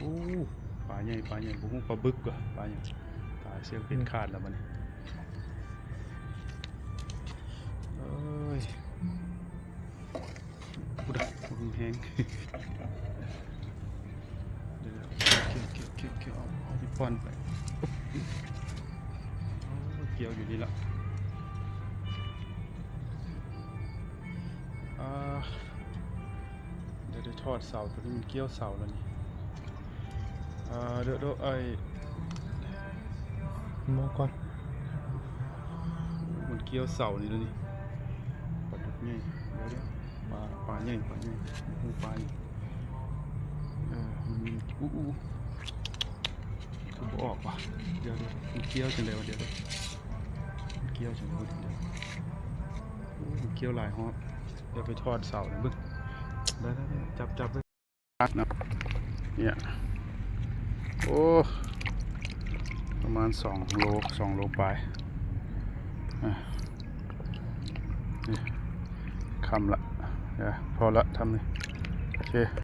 ໂອ້ ປາໃຫຍ່ ປາໃຫຍ່ ບໍ່ຮູ້ປາບຶກວ່າປາຫຍັງ. ຕາຍ ເຊືອກເບັດຂາດແລ້ວບັດນີ້. ເອີຍ ພຸ້ນນະ ແຮງໆ. ດຽວໆ ເອົາ ເອົາໄປປ່ອນໄປ. ໂອ້ ກ່ຽວຢູ່ນີ້ລະ. ອ່າ ດຽວໄດ້ຖອດເສົາ ໂຕນີ້ມັນກ່ຽວເສົາແລ້ວນີ້. ອ່າ ດຽວ ດຽວ ໄອ້ ມອງກ່ອນ ມັນກ່ຽວເສົານີ້ແລ້ວນີ້. ປາດຸກໃຫຍ່ ດຽວ ດຽວ ປາ ປາໃຫຍ່ ປາໃຫຍ່ ໂອ້ ປາໃຫຍ່. ເອີ ມັນມີ ອູ້ ອູ້ ຄືບໍ່ອອກວະ. ດຽວ ດຽວ ມັນກ່ຽວຈັ່ງໃດວະ? ດຽວ ດຽວ ມັນກ່ຽວຈັ່ງໃດວະ? ດຽວ ໂອ້ ມັນກ່ຽວຫຼາຍຮອບ. ດຽວໄປຖອດເສົາໃຫ້ເບິ່ງ. ໄດ້ ໄດ້ ໄດ້ ຈັບ ຈັບເບິ່ງ. ເນາະ ເນີ້ຍ ໂອ້ ປະມານສອງໂລ ສອງໂລປາຍ. ອ່າ ນີ້ ຄ່ຳລະ ເອີ ພໍລະ ທຳນີ້. ໂອເຄ.